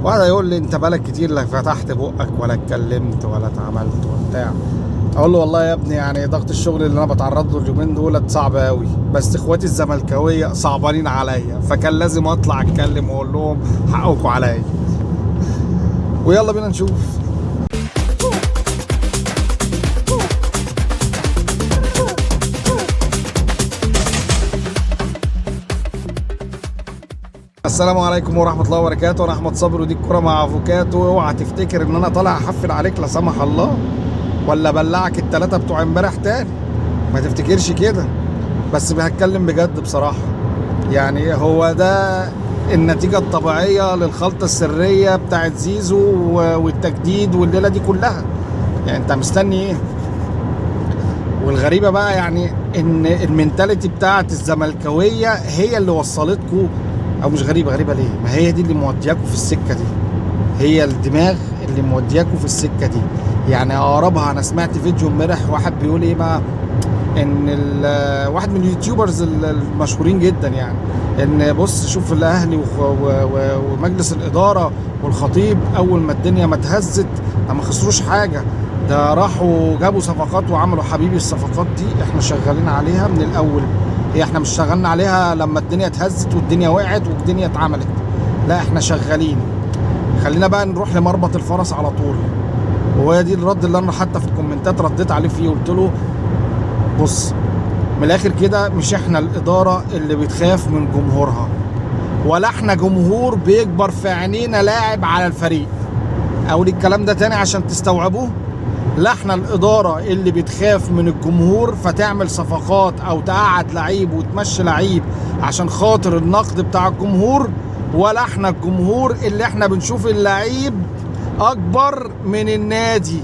واحد هيقول لي انت بالك كتير لا فتحت بقك ولا اتكلمت ولا اتعملت وبتاع. اقول له والله يا ابني يعني ضغط الشغل اللي انا بتعرض له اليومين دولت صعب قوي، بس اخواتي الزملكاويه صعبانين عليا، فكان لازم اطلع اتكلم واقول لهم حقكم عليا. ويلا بينا نشوف. السلام عليكم ورحمة الله وبركاته. انا احمد صابر ودي الكورة مع افوكاتو. اوعى تفتكر ان انا طالع احفل عليك لا سمح الله، ولا بلعك التلاتة بتوع امبارح تاني، ما تفتكرش كده. بس بهتكلم بجد بصراحة، يعني هو ده النتيجة الطبيعية للخلطة السرية بتاعت زيزو والتجديد والليلة دي كلها. يعني انت مستني ايه؟ والغريبة بقى يعني ان ال mentality بتاعت الزملكاوية هي اللي وصلتكو، او مش غريبة، غريبة ليه؟ ما هي دي اللي مودياكو في السكة دي، هي الدماغ اللي مودياكو في السكة دي. يعني اقربها، انا سمعت فيديو امبارح واحد بيقول ايه بقى، ان واحد من ال YouTubers المشهورين جدا، يعني ان بص شوف الاهلي ومجلس الادارة والخطيب اول ما الدنيا ما اتهزت ده ما خسروش حاجة، ده راحوا جابوا صفقات وعملوا. حبيبي الصفقات دي احنا شغالين عليها من الاول، هي احنا مش شغالين عليها لما الدنيا اتهزت والدنيا وقعت والدنيا اتعملت، لا احنا شغالين. خلينا بقى نروح لمربط الفرس على طول، وهي دي الرد اللي انا حتى في الكومنتات رديت عليه فيه، قلت له بص من الاخر كده، مش احنا الادارة اللي بتخاف من جمهورها، ولا احنا جمهور بيكبر في عينينا لاعب على الفريق. اقول الكلام ده تاني عشان تستوعبوه، لا احنا الادارة اللي بتخاف من الجمهور فتعمل صفقات او تقعد لعيب وتمشي لعيب عشان خاطر النقد بتاع الجمهور، ولا احنا الجمهور اللي احنا بنشوف اللعيب اكبر من النادي،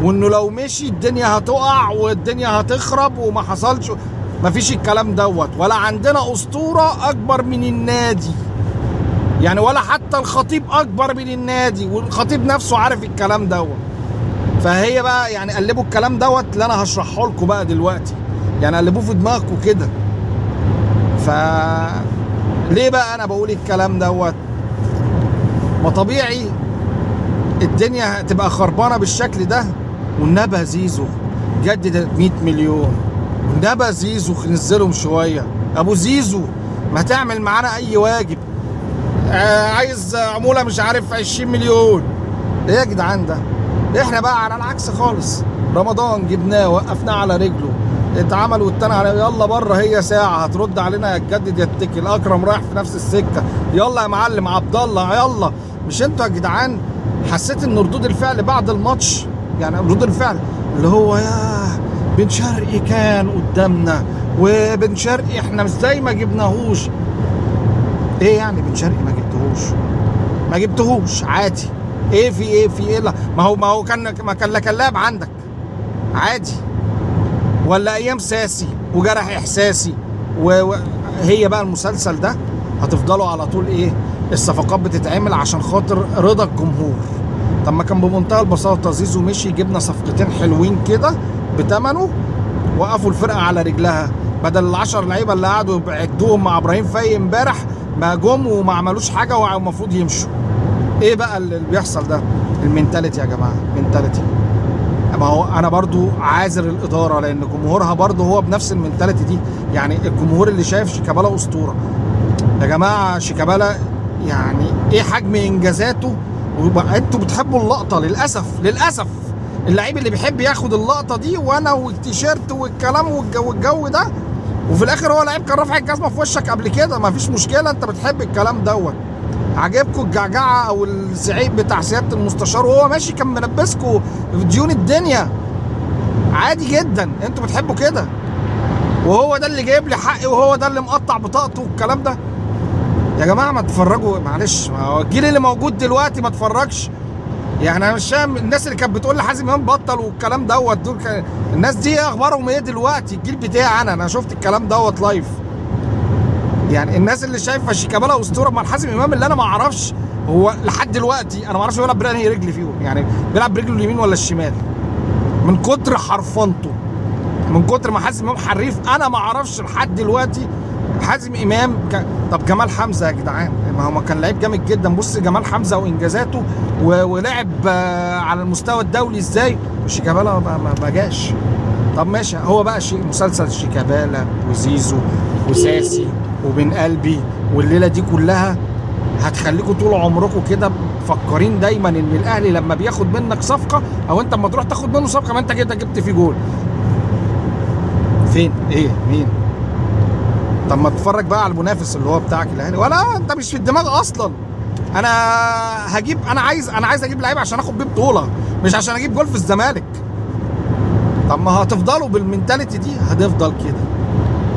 وانه لو مشي الدنيا هتقع والدنيا هتخرب وما حصلش. مفيش الكلام دوت، ولا عندنا اسطورة اكبر من النادي يعني، ولا حتى الخطيب اكبر من النادي، والخطيب نفسه عارف الكلام دوت. فهي بقى يعني قلبوا الكلام دوت اللي انا هشرحه لكم بقى دلوقتي، يعني قلبوه في دماغكم كده. ف ليه بقى انا بقول الكلام دوت؟ ما طبيعي الدنيا هتبقى خربانة بالشكل ده. والنبي زيزو جدد 100 مليون، والنبي زيزو نزلهم شوية، ابو زيزو ما تعمل معانا اي واجب، عايز عمولة مش عارف 20 مليون. ايه يا جدعان ده؟ احنا بقى على العكس خالص، رمضان جبناه وقفناه على رجله، اتعمل والتاني على يلا بره، هي ساعة هترد علينا يا تجدد يا تتكل. اكرم رايح في نفس السكة، يلا يا معلم عبد الله يلا. مش انتوا يا جدعان حسيت ان ردود الفعل بعد الماتش، يعني ردود الفعل اللي هو يا بن شرقي كان قدامنا، وبن شرقي احنا ازاي ما جبناهوش؟ ايه يعني بن شرقي ما جبتهوش؟ ما جبتهوش عادي، ايه في ايه في ايه؟ لا ما هو كان، ما كان لا كان لاعب عندك عادي، ولا ايام ساسي وجرح احساسي هي بقى المسلسل ده هتفضلوا على طول. ايه الصفقات بتتعمل عشان خاطر رضا الجمهور. طب ما كان بمنتهى البساطة زيزو مشي، جبنا صفقتين حلوين كده بتمنه، وقفوا الفرقة على رجلها، بدل العشر لعيبة اللي قعدوا يعدوهم مع ابراهيم فايق امبارح ما جم وما عملوش حاجة والمفروض يمشوا. ايه بقى اللي بيحصل ده؟ ال mentality يا جماعة، mentality. ما هو انا برضو عاذر الادارة، لان جمهورها برضو هو بنفس ال mentality دي. يعني الجمهور اللي شايف شيكابالا اسطورة يا جماعة، شيكابالا يعني ايه حجم انجازاته، انتوا بتحبوا اللقطة للاسف. للاسف اللعيب اللي بيحب ياخد اللقطة دي، وانا والتيشيرت والكلام والجو ده، وفي الاخر هو لعيب كان رافع الجزمة في وشك قبل كده، ما فيش مشكلة، انت بتحب الكلام دوت. عاجبكم الجعجعه او الزعيق بتاع سيادة المستشار وهو ماشي كان ملبسكم في ديون الدنيا، عادي جدا، انتوا بتحبوا كده، وهو ده اللي جايب لي حقي وهو ده اللي مقطع بطاقته والكلام ده. يا جماعة ما تفرجوا، معلش، ما هو الجيل اللي موجود دلوقتي ما اتفرجش. يعني انا مش فاهم الناس اللي كانت بتقول لحازم امام بطل والكلام دوت، دول الناس دي اخبارهم ايه دلوقتي؟ الجيل بتاعي انا شفت الكلام دوت live. يعني الناس اللي شايفه شيكابالا اسطورة، ما حازم امام اللي انا ما اعرفش هو لحد دلوقتي، انا ما اعرفش بيلعب بأنهي رجل فيهم، يعني بيلعب برجله اليمين ولا الشمال، من كتر حرفنته، من كتر ما حازم امام حريف، انا ما اعرفش لحد دلوقتي حازم امام طب جمال حمزة يا جدعان، ما هو كان لعيب جامد جدا. بص جمال حمزة وانجازاته ولعب على المستوى الدولي ازاي، وشيكابالا ما جاش. طب ماشي، هو بقى مسلسل شيكابالا وزيزو وساسي وبن قلبي والليلة دي كلها هتخليكم طول عمركم كده مفكرين دايما ان الاهلي لما بياخد منك صفقة، او انت اما تروح تاخد منه صفقة ما انت كده جبت فيه جول. فين؟ ايه؟ مين؟ طب ما تتفرج بقى على المنافس اللي هو بتاعك الاهلي، ولا انت مش في الدماغ اصلا؟ انا هجيب، انا عايز اجيب لعيب عشان اخد بيه بطوله، مش عشان اجيب جول في الزمالك. طب ما هتفضلوا بال mentality دي، هتفضل كده،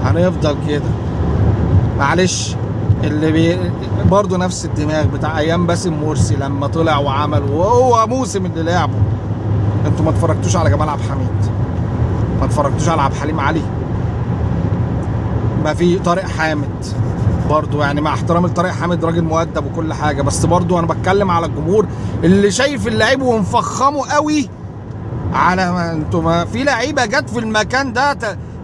هنفضل كده. معلش، اللي برضه نفس الدماغ بتاع ايام باسم مرسي لما طلع وعمل، وهو موسم اللي لعبه. انتوا ما اتفرجتوش على جمال عبد الحميد، ما اتفرجتوش على عبد الحليم علي، ما في طارق حامد برضو، يعني مع احترامي لطارق حامد راجل مؤدب وكل حاجة، بس برضو انا بتكلم على الجمهور اللي شايف اللعيب ومفخمه قوي على ما انتوا، ما في لعيبة جت في المكان ده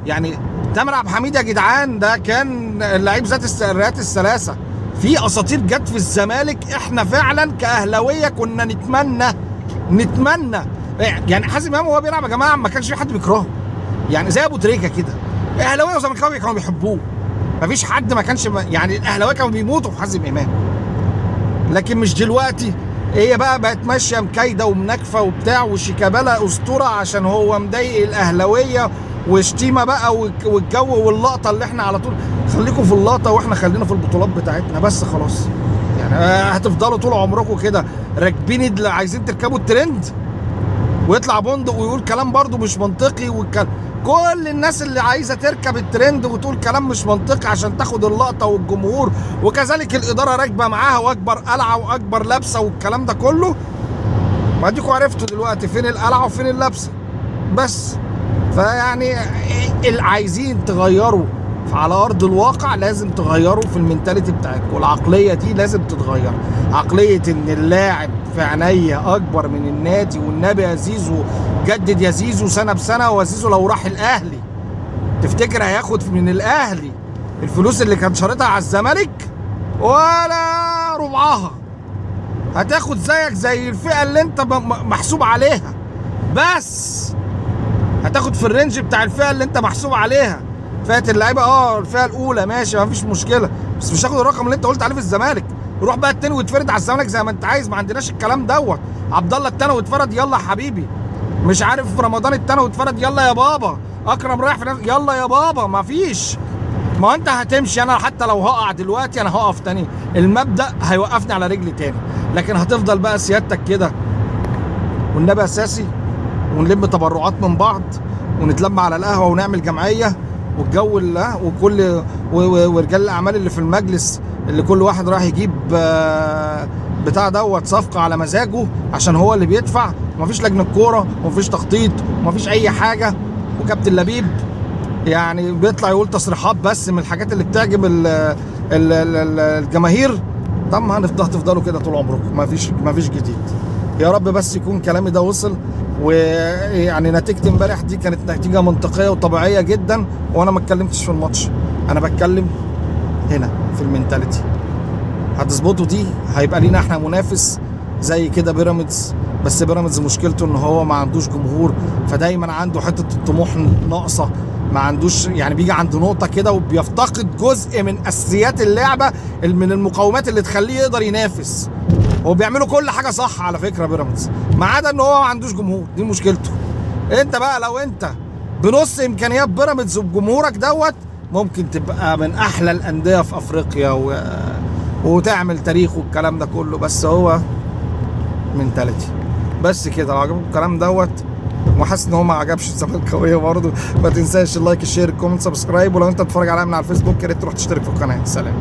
يعني تامر عبد الحميد يا جدعان ده كان اللعيب ذات السرات الثلاثة. في اساطير جت في الزمالك، احنا فعلا كاهلاويه كنا نتمنى يعني حازم امام وهو بيلعب يا جماعة ما كانش في حد بيكرهه، يعني زي ابو تريكه كده، اهلاويه وزملكاويه كانوا بيحبوه، مفيش حد ما كانش يعني الاهلاوية كانوا بيموتوا في حازم امام. لكن مش دلوقتي، هي بقى بقت ماشية مكايده ومناكفه وبتاع، وشيكابالا اسطورة عشان هو مضايق الاهلاوية وشتيمه بقى والجو واللقطه اللي احنا على طول. خليكم في اللقطة واحنا خلينا في البطولات بتاعتنا بس خلاص. يعني هتفضلوا طول عمركم كده راكبين عايزين تركبوا الترند، ويطلع بندق ويقول كلام برضو مش منطقي، والكلام كل الناس اللي عايزه تركب الترند وتقول كلام مش منطقي عشان تاخد اللقطة والجمهور، وكذلك الادارة راكبه معاها واكبر قلعه واكبر لابسه والكلام ده كله. ما اديكوا عرفتوا دلوقتي فين القلعة وفين اللبسه بس. فيعني اللي عايزين تغيروا على ارض الواقع لازم تغيروا في ال mentality بتاعتكم، والعقلية دي لازم تتغير. عقلية ان اللاعب في عينيا اكبر من النادي، والنبي يا زيزو جدد يا زيزو سنة بسنة. وزيزو لو راح الاهلي تفتكر هياخد من الاهلي الفلوس اللي كان شارطها على الزمالك؟ ولا ربعها. هتاخد زيك زي الفئة اللي انت محسوب عليها، بس هتاخد في ال range بتاع الفئة اللي انت محسوب عليها، فئة اللعيبة الفئة الاولى ماشي مفيش مشكلة، بس مش هاخد الرقم اللي انت قلت عليه في الزمالك. روح بقى التاني واتفرد على الزمالك زي ما انت عايز، ما عندناش الكلام دوت. عبد الله التاني واتفرد يلا يا حبيبي، مش عارف رمضان التاني واتفرد يلا يا بابا، اكرم رايح في نفس يلا يا بابا، مفيش. ما انت هتمشي، انا حتى لو هقع دلوقتي انا هقف تاني، المبدأ هيوقفني على رجلي تاني. لكن هتفضل بقى سيادتك كده والنبي اساسي، ونلم تبرعات من بعض ونتلم على القهوة ونعمل جمعية والجو اللي وكل ورجال الاعمال اللي في المجلس اللي كل واحد راح يجيب بتاع دوت صفقة على مزاجه عشان هو اللي بيدفع، ومفيش لجنة كورة ومفيش تخطيط ومفيش اي حاجة. وكابتن لبيب يعني بيطلع يقول تصريحات بس من الحاجات اللي بتعجب الجماهير. طب ما هتفضلوا كده طول عمركم، مفيش جديد. يا رب بس يكون كلامي ده وصل، ويعني نتيجة امبارح دي كانت نتيجة منطقية وطبيعية جدا، وانا ما اتكلمتش في الماتش، انا بتكلم هنا في ال mentality. هتظبطوا دي هيبقى لينا احنا منافس زي كده بيراميدز، بس بيراميدز مشكلته ان هو ما عندوش جمهور، فدايما عنده حتة الطموح ناقصة، ما عندوش يعني بيجي عند نقطة كده وبيفتقد جزء من اساسيات اللعبة، من المقومات اللي تخليه يقدر ينافس. هو بيعملوا كل حاجة صح على فكرة بيراميدز، ما عدا ان هو ما عندوش جمهور، دي مشكلته. انت بقى لو انت بنص امكانيات بيراميدز وبجمهورك دوت ممكن تبقى من احلى الاندية في افريقيا وتعمل تاريخ والكلام ده كله، بس هو mentality بس كده. لو عجبكم الكلام دوت وحاسس ان هو ما عجبش الزملكاويه برضه، ما تنساش ال like ال share ال comment subscribe، ولو انت بتتفرج عليا من على الفيسبوك يا ريت تروح تشترك في القناة. سلام.